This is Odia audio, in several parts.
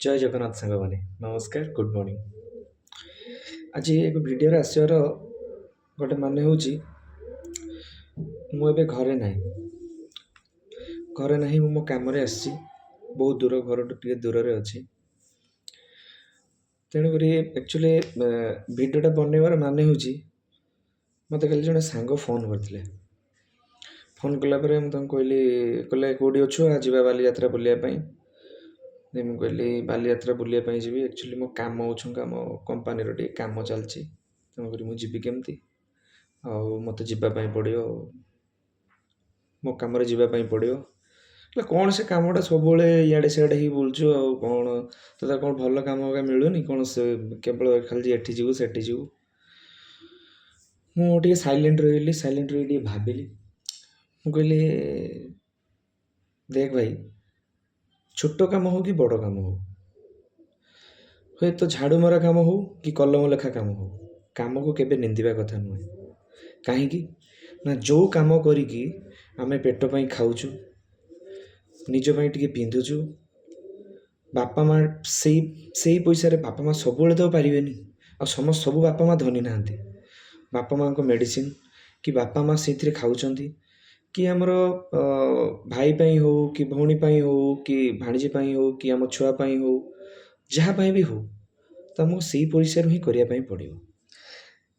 ଜୟ ଜଗନ୍ନାଥ ସାଙ୍ଗମାନେ, ନମସ୍କାର, ଗୁଡ଼୍ ମର୍ଣ୍ଣିଂ। ଆଜି ଏକ ଭିଡ଼ିଓରେ ଆସିବାର ଗୋଟେ ମାନେ ହେଉଛି, ମୁଁ ଏବେ ଘରେ ନାହିଁ। ଘରେ ନାହିଁ, ମୁଁ ମୋ କାମରେ ଆସିଛି। ବହୁତ ଦୂର, ଘରଠୁ ଟିକେ ଦୂରରେ ଅଛି। ତେଣୁକରି ଆକ୍ଚୁଆଲି ଭିଡ଼ିଓଟା ବନେଇବାର ମାନେ ହେଉଛି, ମୋତେ କାଲି ଜଣେ ସାଙ୍ଗ ଫୋନ୍ କରିଥିଲେ। ଫୋନ୍ କଲା ପରେ ମୁଁ ତାଙ୍କୁ କହିଲି, କହିଲେ କେଉଁଠି ଅଛୁ, ଆ ଯିବା ବାଲିଯାତ୍ରା ବୁଲିବା ପାଇଁ। ମୁଁ କହିଲି ବାଲିଯାତ୍ରା ବୁଲିବା ପାଇଁ ଯିବି, ଆକ୍ଚୁଆଲି ମୋ କାମ ଅଛୁଙ୍କା, ଆମ କମ୍ପାନୀର ଟିକେ କାମ ଚାଲିଛି, ତେଣୁକରି ମୁଁ ଯିବି କେମିତି? ଆଉ ମୋତେ ଯିବା ପାଇଁ ପଡ଼ିବ, ମୋ କାମରେ ଯିବା ପାଇଁ ପଡ଼ିବ। ହେଲେ କ'ଣ ସେ କାମଟା, ସବୁବେଳେ ଇଆଡ଼େ ସିଆଡ଼େ ହେଇକି ବୁଲୁଛୁ, ଆଉ କ'ଣ ତୋତେ କ'ଣ ଭଲ କାମ ଏକା ମିଳୁନି କ'ଣ? ସେ କେବଳ ଖାଲି ଏଠି ଯିବୁ ସେଠି ଯିବୁ। ମୁଁ ଟିକେ ସାଇଲେଣ୍ଟ ରହିଗଲି। ସାଇଲେଣ୍ଟ ରହି ଟିକେ ଭାବିଲି। ମୁଁ କହିଲି, ଦେଖ ଭାଇ, ଛୋଟ କାମ ହଉ କି ବଡ଼ କାମ ହଉ, ହୁଏତ ଝାଡ଼ୁ ମରା କାମ ହଉ କି କଲମ ଲେଖା କାମ ହଉ, କାମକୁ କେବେ ନିନ୍ଦିବା କଥା ନୁହେଁ। କାହିଁକି ନା ଯେଉଁ କାମ କରିକି ଆମେ ପେଟ ପାଇଁ ଖାଉଛୁ, ନିଜ ପାଇଁ ଟିକେ ପିନ୍ଧୁଛୁ, ବାପା ମା ସେଇ ସେଇ ପଇସାରେ, ବାପା ମା ସବୁବେଳେ ତ ପାରିବେନି। ଆଉ ସବୁ ବାପା ମା ଧନୀ ନାହାନ୍ତି। ବାପା ମାଙ୍କ ମେଡ଼ିସିନ କି ବାପା ମା ସେଇଥିରେ ଖାଉଛନ୍ତି, କି ଆମର ଭାଇ ପାଇଁ ହଉ କି ଭଉଣୀ ପାଇଁ ହଉ କି ଭାଣିଜୀ ପାଇଁ ହଉ କି ଆମ ଛୁଆ ପାଇଁ ହଉ, ଯାହା ପାଇଁ ବି ହଉ, ତ ଆମକୁ ସେଇ ପଇସାରୁ ହିଁ କରିବା ପାଇଁ ପଡ଼ିବ।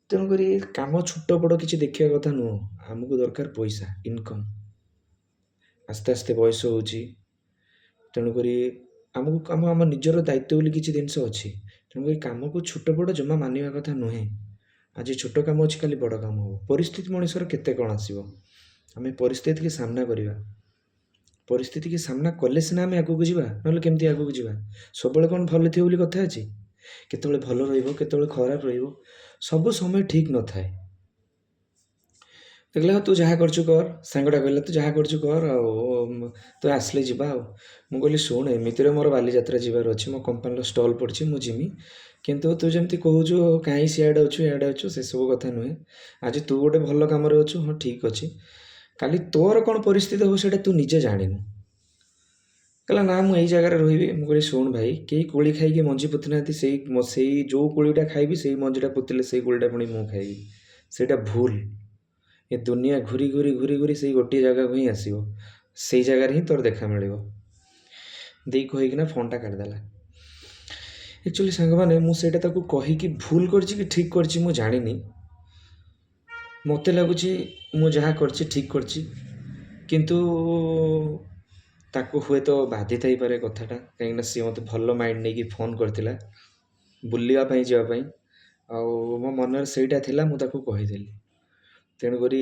ତେଣୁକରି କାମ ଛୋଟ ବଡ଼ କିଛି ଦେଖିବା କଥା ନୁହଁ। ଆମକୁ ଦରକାର ପଇସା, ଇନକମ୍। ଆସ୍ତେ ଆସ୍ତେ ବୟସ ହେଉଛି, ତେଣୁକରି ଆମକୁ ଆମ ଆମ ନିଜର ଦାୟିତ୍ୱ ବୋଲି କିଛି ଜିନିଷ ଅଛି। ତେଣୁକରି କାମକୁ ଛୋଟ ବଡ଼ ଜମା ମାନିବା କଥା ନୁହେଁ। ଆଜି ଛୋଟ କାମ ଅଛି, କାଲି ବଡ଼ କାମ ହେବ। ପରିସ୍ଥିତି ମଣିଷର କେତେ କ'ଣ ଆସିବ, ଆମେ ପରିସ୍ଥିତିକି ସାମ୍ନା କରିବା। ପରିସ୍ଥିତିକି ସାମ୍ନା କଲେ ସିନା ଆମେ ଆଗକୁ ଯିବା, ନହେଲେ କେମିତି ଆଗକୁ ଯିବା? ସବୁବେଳେ କ'ଣ ଭଲ ଥିବ ବୋଲି କଥା ଅଛି? କେତେବେଳେ ଭଲ ରହିବ, କେତେବେଳେ ଖରାପ ରହିବ, ସବୁ ସମୟ ଠିକ୍ ନଥାଏ। ଦେଖିଲା, ତୁ ଯାହା କରୁଛୁ କର। ସାଙ୍ଗଟା କହିଲା, ତୁ ଯାହା କରୁଛୁ କର, ଆଉ ତୁ ଆସିଲେ ଯିବା। ଆଉ ମୁଁ କହିଲି, ଶୁଣ, ଏମିତିରେ ମୋର ବାଲିଯାତ୍ରା ଯିବାର ଅଛି, ମୋ କମ୍ପାନୀର ଷ୍ଟଲ୍ ପଡ଼ିଛି, ମୁଁ ଯିମି। କିନ୍ତୁ ତୁ ଯେମିତି କହୁଛୁ, କାହିଁ ସିଆଡ଼େ ଅଛୁ ଇଆଡ଼େ ଅଛୁ, ସେସବୁ କଥା ନୁହେଁ। ଆଜି ତୁ ଗୋଟେ ଭଲ କାମରେ ଅଛୁ, ହଁ ଠିକ୍ ଅଛି, କାଲି ତୋର କ'ଣ ପରିସ୍ଥିତି ହେବ ସେଇଟା ତୁ ନିଜେ ଜାଣିନୁ। କହିଲା, ନା, ମୁଁ ଏଇ ଜାଗାରେ ରହିବି। ମୁଁ କହିଲି, ଶୁଣ ଭାଇ, କେହି କୋଳି ଖାଇକି ମଞ୍ଜି ପୋତି ନାହାନ୍ତି। ସେଇ ସେଇ ଯେଉଁ କୋଳିଟା ଖାଇବି, ସେଇ ମଞ୍ଜିଟା ପୋତିଲେ ସେଇ କୋଳିଟା ପୁଣି ମୁଁ ଖାଇବି, ସେଇଟା ଭୁଲ। ଏ ଦୁନିଆ ଘୁରି ଘୁରି ଘୁରି ଘୁରି ସେଇ ଗୋଟିଏ ଜାଗାକୁ ହିଁ ଆସିବ, ସେଇ ଜାଗାରେ ହିଁ ତୋର ଦେଖା ମିଳିବ। ଦେଇ କହିକିନା ଫୋନ୍ଟା କାଟିଦେଲା। ଆକ୍ଚୁଆଲି ସାଙ୍ଗମାନେ, ମୁଁ ସେଇଟା ତାକୁ କହିକି ଭୁଲ କରିଛି କି ଠିକ୍ କରିଛି ମୁଁ ଜାଣିନି। ମୋତେ ଲାଗୁଛି ମୁଁ ଯାହା କରିଛି ଠିକ୍ କରିଛି, କିନ୍ତୁ ତାକୁ ହୁଏତ ବାଧି ଥାଇପାରେ କଥାଟା, କାହିଁକିନା ସିଏ ମୋତେ ଭଲ ମାଇଣ୍ଡ ନେଇକି ଫୋନ୍ କରିଥିଲା ବୁଲିବା ପାଇଁ ଯିବା ପାଇଁ, ଆଉ ମୋ ମନରେ ସେଇଟା ଥିଲା, ମୁଁ ତାକୁ କହିଦେଲି। ତେଣୁକରି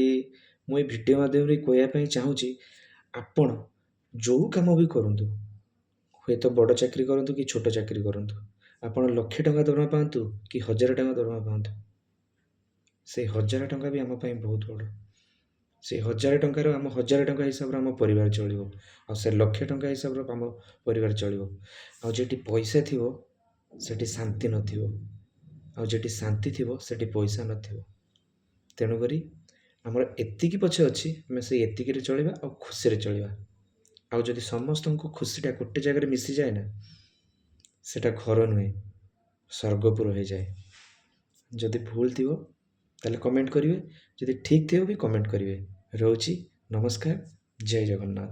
ମୁଁ ଏ ଭିଡ଼ିଓ ମାଧ୍ୟମରେ କହିବା ପାଇଁ ଚାହୁଁଛି, ଆପଣ ଯେଉଁ କାମ ବି କରନ୍ତୁ, ହୁଏତ ବଡ଼ ଚାକିରି କରନ୍ତୁ କି ଛୋଟ ଚାକିରି କରନ୍ତୁ, ଆପଣ ଲକ୍ଷେ ଟଙ୍କା ଦରମା ପାଆନ୍ତୁ କି 1000 ଟଙ୍କା ଦରମା ପାଆନ୍ତୁ, ସେଇ 1000 ଟଙ୍କା ବି ଆମ ପାଇଁ ବହୁତ ବଡ଼। ସେଇ 1000 ଟଙ୍କାର, ଆମ 1000 ଟଙ୍କା ହିସାବରେ ଆମ ପରିବାର ଚଳିବ, ଆଉ ସେ ଲକ୍ଷେ ଟଙ୍କା ହିସାବରେ ଆମ ପରିବାର ଚଳିବ। ଆଉ ଯେଉଁଠି ପଇସା ଥିବ ସେଠି ଶାନ୍ତି ନଥିବ, ଆଉ ଯେଉଁଠି ଶାନ୍ତି ଥିବ ସେଠି ପଇସା ନଥିବ। ତେଣୁକରି ଆମର ଏତିକି ପଛେ ଅଛି, ଆମେ ସେଇ ଏତିକିରେ ଚଳିବା ଆଉ ଖୁସିରେ ଚଳିବା। ଆଉ ଯଦି ସମସ୍ତଙ୍କ ଖୁସିଟା ଗୋଟେ ଜାଗାରେ ମିଶିଯାଏ ନା, ସେଇଟା ଘର ନୁହେଁ, ସ୍ୱର୍ଗପୁର ହେଇଯାଏ। ଯଦି ଭୁଲ ଥିବ ତାହେଲେ କମେଣ୍ଟ କରିବେ, ଯଦି ଠିକ୍ ଥିବ ବି କମେଣ୍ଟ କରିବେ। ରହୁଛି, ନମସ୍କାର, ଜୟ ଜଗନ୍ନାଥ।